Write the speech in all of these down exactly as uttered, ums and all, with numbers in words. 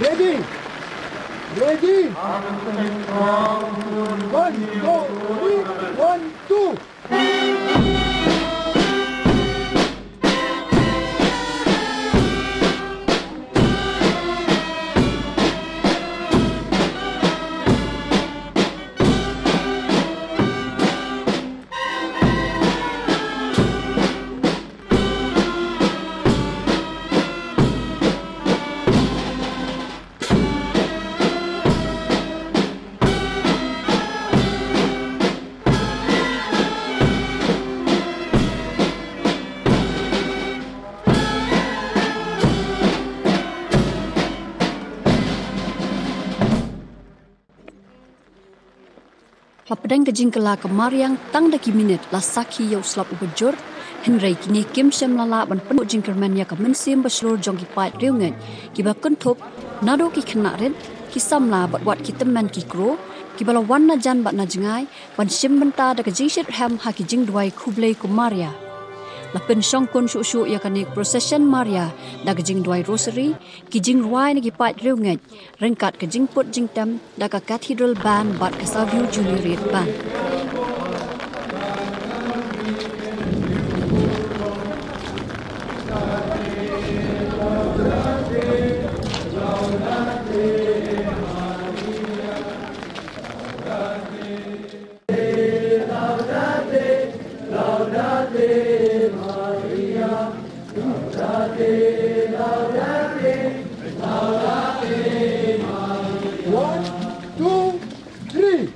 Ready? Ready? One, two, three. One, two. Hapdeng ka jingkylla ka mariang tang da ki minit la sakhi ïa u slap uba jur, hynrei kine kim shym la lah ban pynduh jingkyrmen ïa ka mynsiem ba shlur jong ki paid riewngeit kiba kynthup naduh ki khynnah rit, ki samla bad wat ki tymmen ki kro kiba la wan na jan bad na jngai ban shim bynta da ka jingshitrhem ha ki jingduwai khublei ko Maria. La pynshongkun shuh shuh ïa kane ka procession Maria da ka jingduwai rosary, ki jingrwai na ki paid riewngeit, ryngkat ka jingput jingtem da ka Cathedral Band bad ka Savio Juliret Band. One, two, three.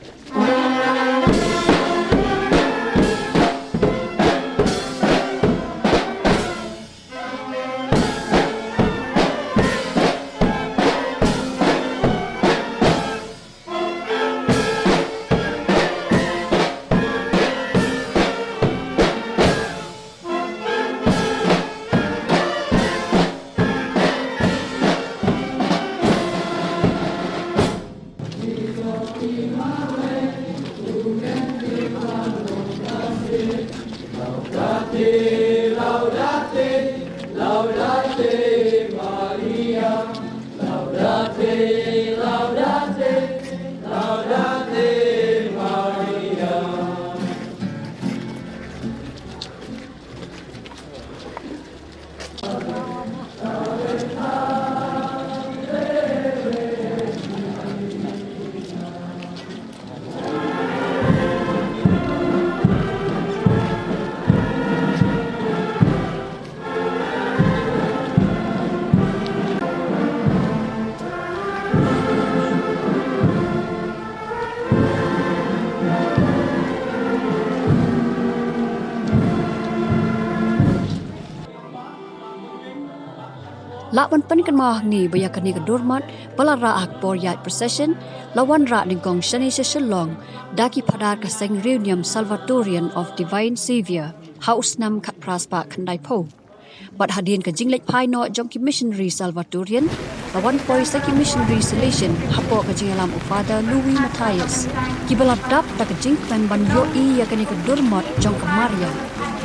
Lah ban pynkynmaw hangne ba ïa kane ka durmot ba la rah ha ka por ïaid procession la wanrah nyngkong shane sha Shillong da ki phadar ka seng Reunion Salvatorian of Divine Saviour ha u snem khatphra spah khyndaiphew. Bad hadien ka jingleit phai noh jong ki missionary Salvatorian, la wan poi sa ki missionary Salesian hapoh ka jingïalam u Father Louis Matthias, kiba la dap da ka jingkmen ban ïohi ïa kane ka durmot jong ka Maria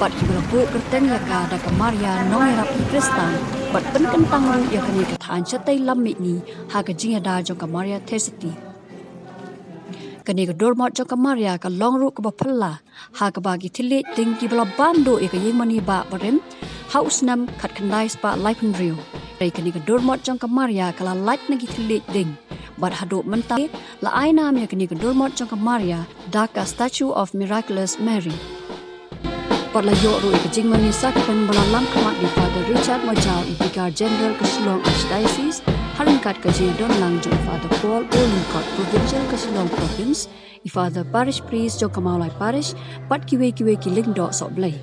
bad kiba la buh kyrteng ïa ka da ka Maria Nongïarap ki Khristan bad pynkyntang ruh ïa kane ka thaiñ shatei lam mihngi ha ka jingïada jong ka Maria Theisotti. Kane ka durmot jong ka Maria ka long ruh kaba phylla ha kaba ki thylliej ding kiba la bam duh ïa ka ïingmane bah barim ha u snem khatkhyndai spah laiphew hynriew. Hynrei kane ka durmot jong ka Maria ka la lait na ki thylliej ding. Bad haduh mynta la ai nam ïa kane ka durmot jong ka Maria da ka Statue of Miraculous Mary. Bad la ïoh ruh ïa ka jingmane sakpen ba la lam khmat da i Father Richard Majaw, i Vicar General ka Shillong Archdiocese, ha ryngkat ka jingdon lang jong i Father Paul Olukot, Provincial ka Shillong Province, i Father Parish Priest jong ka Mawlai Parish bad kiwei kiwei ki lyngdoh sohblei.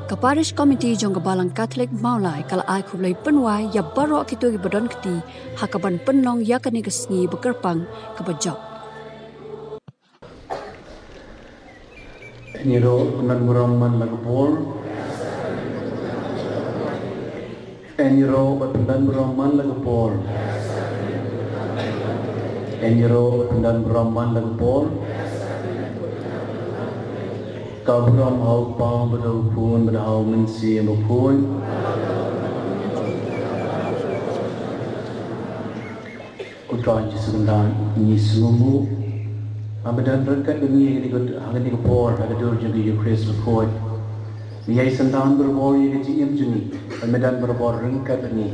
Ka Parish Committee jong ka Balang Catholic Mawlai ka la ai khublei pynwai ïa baroh kito kiba don kti ha kaban pynlong ïa kane ka sngi ba kyrpang kaba jop. Ïaroh ban pyndonkam man la ka por. Ïaroh ban pyndonkam man la ka por. Ïaroh ban pyndonkam man la ka por. Ka burom ha u Kpa bad ha u Khun bad ha u Mynsiem Bakhuid. Kynrad Jisu, ngi sngewnguh ba me don ryngkat bad ngi ha kane ka por ha ka dur jong ka Eucharist bakhuid. Me ïai synran barabor ïa ka jingim jong ngi, ba me don barabor ryngkat bad ngi.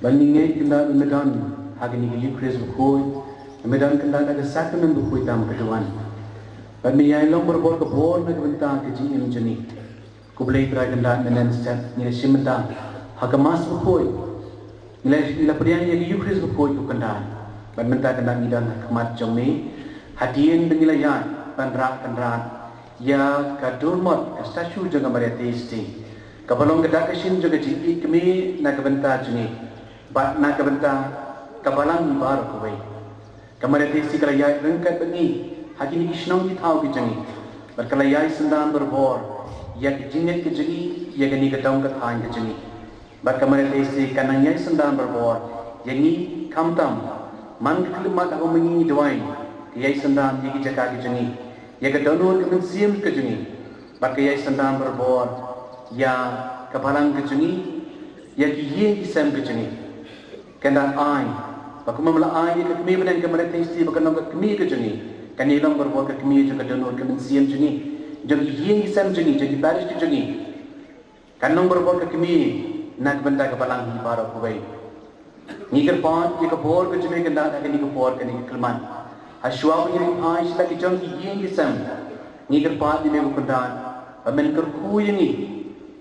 Ba ngi ngeit Kynrad ba me don ha kane ka Eucharist bakhuid, ba me don Kynrad ha ka sakramen bakhuid tam ka duwan. Ba me ïai long barabor ka bor na ka bynta ka jingim jong ngi. Ko Blei Trai Kynrad, mynne mynstep ngi la shim bynta ha ka Mass bakhuid. Ngi la, ngi la pdiang ïa ka Eucharist bakhuid ko Kynrad. Bad mynta Kynrad ngi don ha khmat jong me. Hadien ba ngi la ïaid ban rah Kynrad ïa ka dur mot, ka statue jong ka Maria Theisotti, kaba long ka dak ka shin jong ka jingïeit kmie na ka bynta jong ngi bad na ka bynta ka balang hi baroh kawei. Ka Maria Theisotti ka la ïaid ryngkat bad ngi ha kine ki shnong ki thaw ki jong ngi, bad ka la ïai synran barabor ïa ka jingngeit ka jong ngi, ïa kane ka dong ka thaiñ ka jong ngi. Bad ka Maria Theisotti ka nang ïai synran barabor ïa ngi, khamtam man ka khyllipmat ha kaba ma ngi ngi duwai, ka ïai synran ïa ki jaka ki jong ngi, ïa ka dohnud ka mynsiem ka jong ngi. Bad ka ïai synran barabor ïa ka balang ka jong ngi, ïa ki ïing ki sem ka jong ngi. Kynrad, ai ba kumba me la ai ïa ka kmie bneng ka Maria Theisotti ba kan long ka kmie ka jong ngi, kan ïai long barabor ka kmie jong ka dohnud ka mynsiem jong ngi, jong ki ïing ki sem jong ngi, jong ki parish ki jong ngi. Kan long barabor ka kmie na ka bynta ka balang hi baroh kawei. Ngi kyrpad ïa ka bor ka jong me Kynrad ha kane ka por, kane ka khyllipmat. Hashwa ba ngi ïa phai sha la ki jong ki ïing ki sem, ngi kyrpad ïa me ko Kynrad ba men kyrkhu ïa ngi,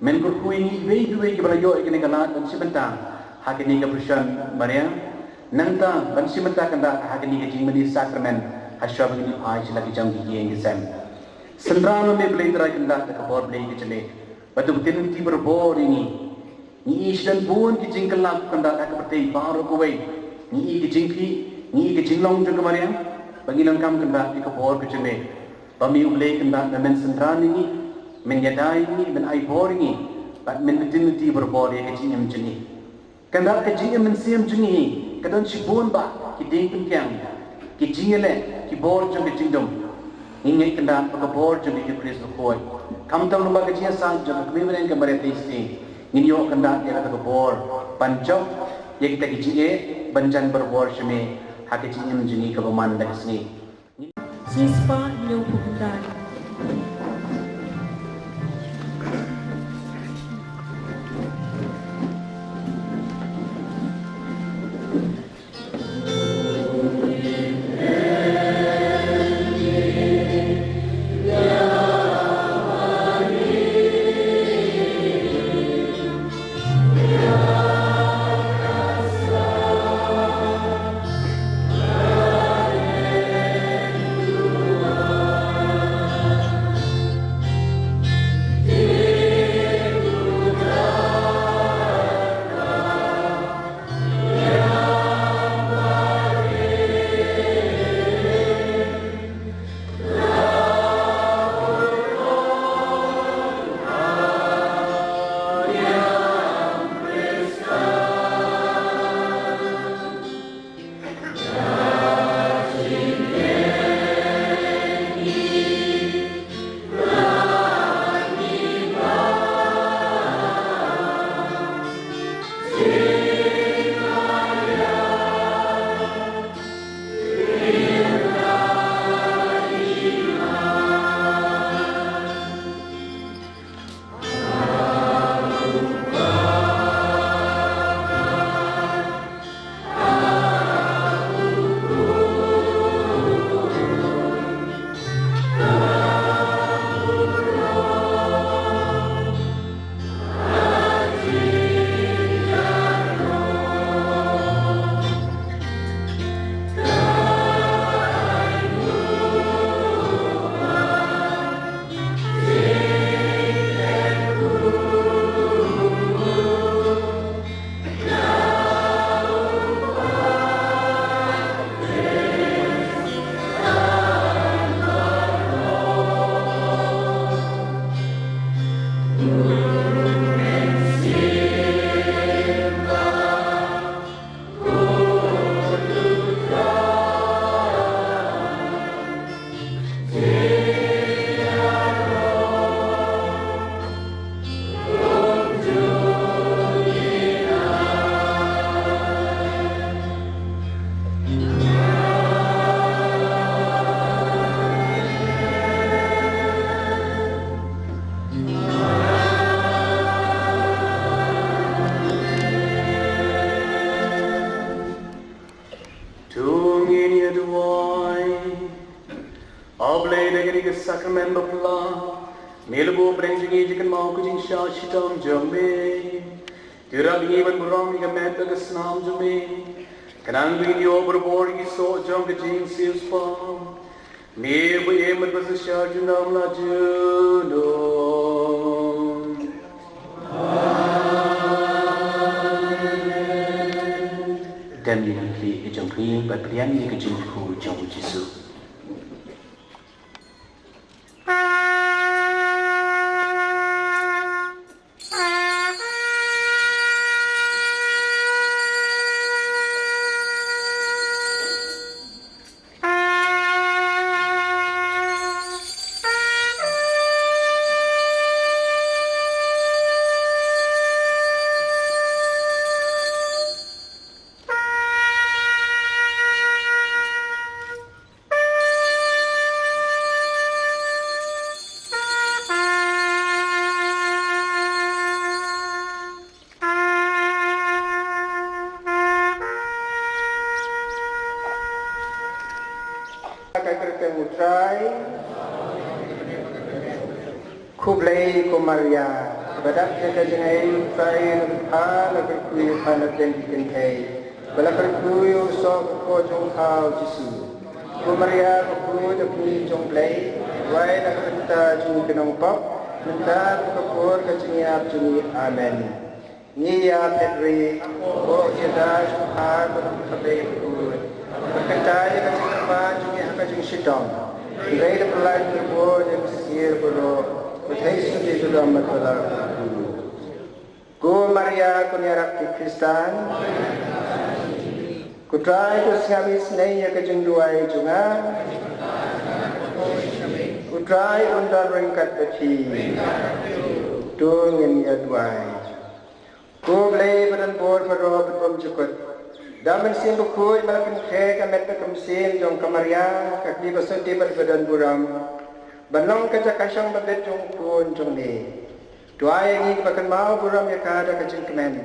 men kyrkhu ïa ngi iwei pa iwei kiba la ïoh ïa kane ka lad ban shim bynta ha kane ka Passion Maria. Nangta ban shim bynta Kynrad ha kane ka jingmane sakramen hashwa ba ngi ïa phai sha la ki jong ki ïing ki sem. Synran ma me Blei Trai Kynrad da ka bor Blei ka jong me, bad to btin lynti barabor ïa ngi. Ngi i shibun ki jingkylla ko Kynrad ha ka pyrthei baroh kawei. Ngi i ki jingkhih, ngi i ki jinglong jong ka Maria, ba ngin ïoh kam Kynrad ïa ka bor ka jong me. Ba me U Blei Kynrad ba men synran ïa ngi, men ïada ïa ngi, men ai bor ïa ngi, bad men btin lynti barabor ïa ka jingim jong ngi. Kynrad, ka jingim mynsiem jong ngi ka don shibun bah ki dieng pynkiang, ki jingïaleh, ki bor jong ka jingdum. Ngi ngeit Kynrad ba ka bor jong ka Eucharist bakhuid, khamtam lyngba ka jingïasaid jong ka kmie bneng ka Maria Theisotti, ngin ïoh Kynrad ïa kata ka bor ban jop ïa kita ki jingeh, ban jan barabor sha me ha ka jingim jong ngi kaba man la ka sngi. Shispah hynñiewphew khyndai. Ko Blei, da kane ka sakramen bapla me la buh ba dang jong ngi ïa ka kynmaw ka jingshah shitom jong me. To ïarap ïa ngi ban burom ïa ka met bad ka snam jong me. Khnang ba ngin ïoh barabor ïa ki soh jong ka jingsngewsih. Me ba im bad ba synshar junom la junom. Dem ïa ki khlieh ki jong phi bad pdiang ïa ka jingkyrkhu jong u Jisu. Ka kyrteng U Trai. Khublei ko Maria, ba dap ïa ka jingaiei, U Trai u na bad pha, la kyrkhu ïa pha na pdeng ki kynthei, ba la kyrkhu ïa u soh ka kpoh jong pha u Jisu. Ko Maria, ka kpu da kmie jong U Blei, duwai na ka bynta jong ngi ki nongpop, mynta bad ha ka por ka jingïap jong ngi. Amen. Ngi ïa phet ri, ko ïada jong pha ka long kaba bakut. Bad kata ïa ka jingkyrpad jong ngi ha ka jingshitom. Hynrei da pyllait barabor ïa ka syier baroh, bad hei sngewthuh junom bad ba la kyrkhu. Ko Maria, ko nongïarap ki Khristan. Ko Trai, to sngap isynei ïa ka jingduwai jong nga. Ko Trai un don ryngkat bad phi. To ngin ïa duwai. Ko Blei ba don bor baroh bad bymjukut. Da u Mynsiem Bakhuid me la pynkhreh ka met bad ka mynsiem jong ka Maria, ka kmie ba sngewtip bad ba don burom, ban long ka jaka shong ba bit jong u Khun jong me. To ai ïa ngi kiba kynmaw burom ïa ka da ka jingkmen,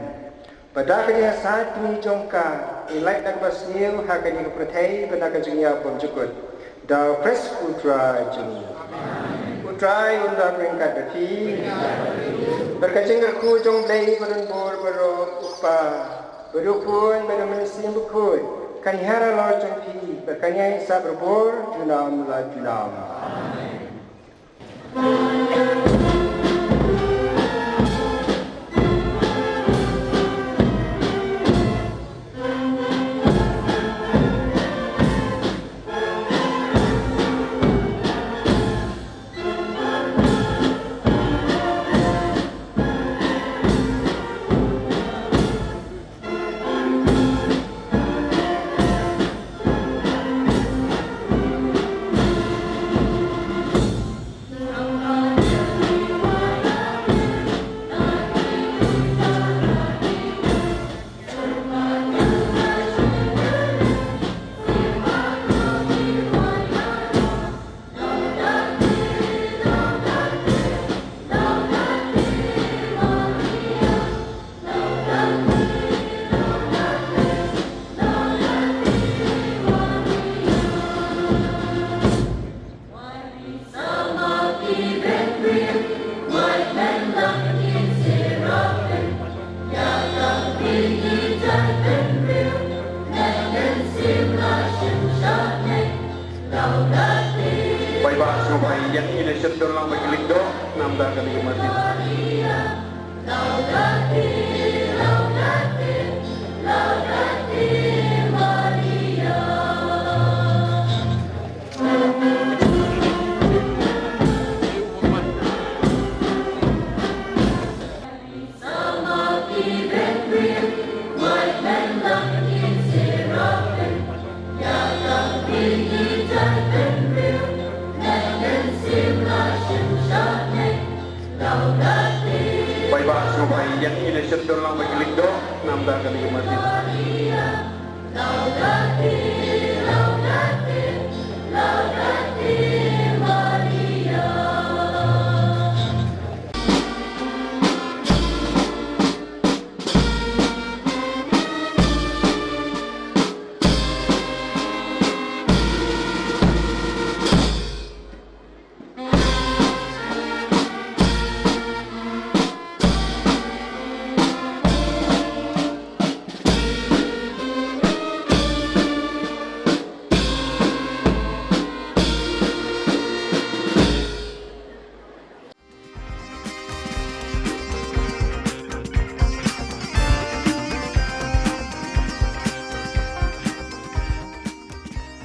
bad da ka jingïasaid kmie jong ka, ngin lait na kaba sniew ha kane ka pyrthei bad na ka jingïap bymjukut. Da U Khrist U Trai jong ngi. U Trai un don ryngkat bad phi. Bad ka jingkyrkhu jong U Blei ba don bor baroh, U Kpa, bad U Khun, bad U Mynsiem Bakhuid, kan ïaid halor jong phi bad kan ïaid sah barabor junom la junom. Paidbah sngewbha ïeng, ngin ïa shim tur lang bad ki lyngdoh namar kane ka message. Paidbah sngewbha ïeng, ngin ïa shim tur lang bad ki lyngdoh namar kane ka message.